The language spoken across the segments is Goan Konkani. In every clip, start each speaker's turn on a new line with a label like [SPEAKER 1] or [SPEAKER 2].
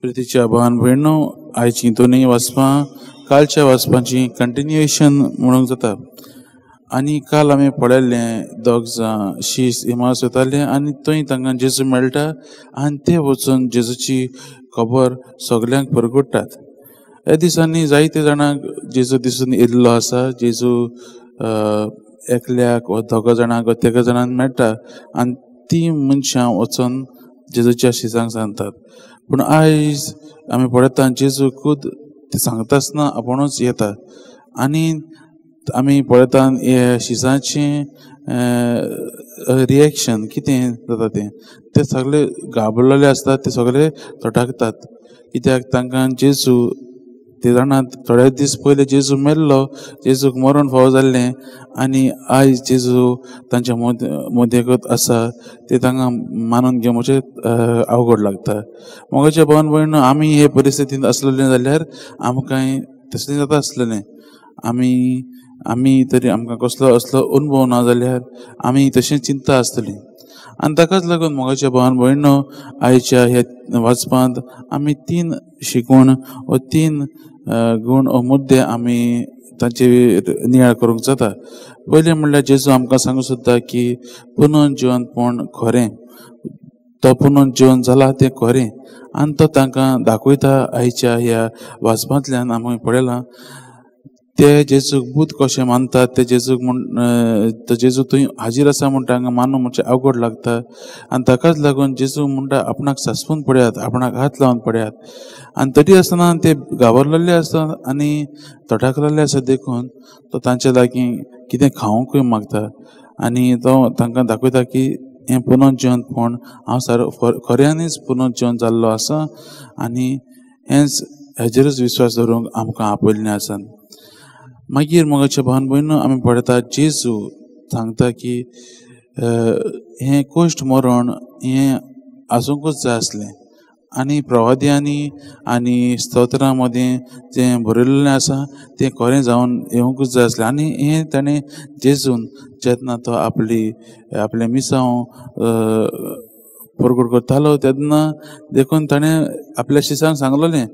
[SPEAKER 1] प्रितीच्या भावान भयणो, आयची दोनूय वाचपां कालच्या वाचपांची कंटिन्युएशन म्हणूंक जाता. आनी काल आमी पळयल्लें दोग जाण शीस इमास वताले आनी थंय तांकां जेजू मेळटा आनी ते वचून जेजूची खबर सगल्यांक परगट्टात. ह्या दिसांनी जायते जाणांक जेजू दिसून येयल्लो आसा. जेजू एकल्याक वा दोगा जाणांक वा तेगा जाणांक मेळटा आनी ती मनशां वचून जेजूच्या शिसांक सांगतात. पूण आयज आमी पळयता जेजू खूद ते सांगता आसतना आपुणूच येता आनी आमी पळयता हे शिसांचें रिएक्शन कितें जाता तें ते सगळे घाबरलेले आसतात, ते सगळे थटाकतात. कित्याक तांकां जेजू ते जाणात थोडे दीस पयले जेजू मेल्लो, जेजूक मरण फावो जाल्लें आनी आयज जेजू तांच्या मदेगत आसा ते तांकां मानून घेवपाचें अवघड लागता. मोगाच्या भावान भयण, आमी हे परिस्थितींत आसलेले जाल्यार आमकांय तशें जाता आसलेलें. आमी तरी आमकां कसलो असलो अनुभव ना जाल्यार आमी तशें चिंता आसतली. आनी ताकाच लागून मोगाच्या भावान भयणो, आयच्या ह्या वाचपांत आमी तीन शिकवण वा तीन गूण वा मुद्दे आमी तांचे नियाळ करूंक जाता. पयलें म्हणल्यार जेजू आमकां सांगूंक सोदता की पुनर्जिवनपण खरें, तो पुनर्जिवन जाला तें खरें आनी तो तांकां दाखयता. आयच्या ह्या वाचपांतल्यान आमी पळयलां ते जेजूक बूत कशें मानतात, ते जेजूक म्हूण तो जेजू थंय हाजीर आसा म्हूण तांकां मानूंक मातशें अवघड लागता. आनी ताकाच लागून जेजू म्हणटा आपणाक सासपून पळयात, आपणाक हात लावन पळयात. आनी तरी आसतना ते घाबरलेले आसता आनी तटाकलेले आसा, देखून तो तांच्या लागीं कितें खावंकूय मागता आनी तो तांकां दाखयता की हें पुनर्जिवनपण हांव सार खऱ्यांनीच पुनर्जिवन जाल्लो आसा आनी हेंच हेजेरूच विस्वास दवरूंक आमकां आपयल्लें आसा. मागीर मोगाच्या भावान भयणो, आमी पळयता जेजू सांगता की हें कश्ट मरण हें आसूंकूच जाय आसलें आनी प्रवाद्यांनी आनी स्तोत्रां मदीं जें बरयल्लें आसा तें खरें जावन येवंकूच जाय आसलें. आनी हें ताणें जेजून जेन्ना तो आपली आपलें मिसांव परगट करतालो तेन्ना देखून ताणें आपल्या शिसांक सांगलेलें,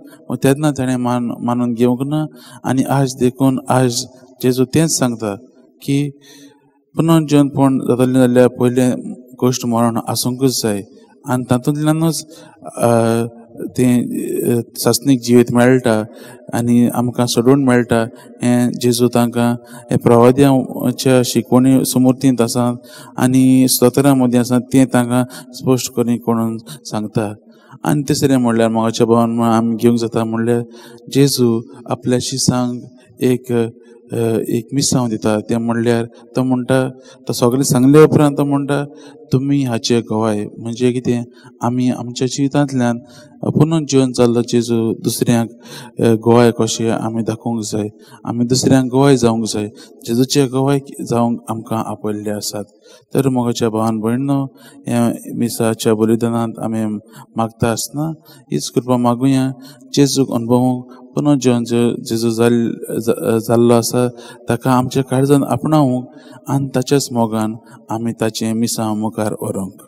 [SPEAKER 1] तेन्ना ताणें मानून घेवंक ना. आनी आज देखून आज जेजू तेंच सांगता की पुनर्जिवनपण जातलें जाल्यार पयलें कश्ट मरण आसूंकूच जाय आनी तातूंतल्यानूच तें सासणीक जिवीत मेळटा आनी आमकां सोडून मेळटा. हें जेजू तांकां हे प्रवाद्यांच्या शिकवणी सुमूर्तींत आसा आनी स्तोत्रां मदीं आसा तें तांकां स्पश्ट करून करून सांगता. आनी तिसरें म्हणल्यार मोगाच्या भावान आमी घेवंक जाता म्हणल्यार जेजू आपल्या शिसांक एक एक मिसांव दिता. तें म्हणल्यार तो म्हणटा, तो सगळें सांगले उपरांत तो म्हणटा तुमी हाचे गवाय. म्हणजे कितें, आमी आमच्या जिवितांतल्यान पुनर्जिवन जाल्लो जेजू दुसऱ्यांक गवाय कशें आमी दाखोवंक जाय, आमी दुसऱ्यांक गवाय जावंक जाय, जेजूचे गवाय जावंक आमकां आपयल्ले आसात. तर मोगाच्या भावान भयणो, ह्या मिसाच्या बलिदानांत आमी मागता आसतना हीच कृपा मागुया जेजूक अनुभवूंक पुनर्जिवन जेजू जाल्लो आसा ताका आमच्या काळजान आपणावूंक आनी ताच्याच मोगान आमी ताचें मिसां मुखार व्हरूंक.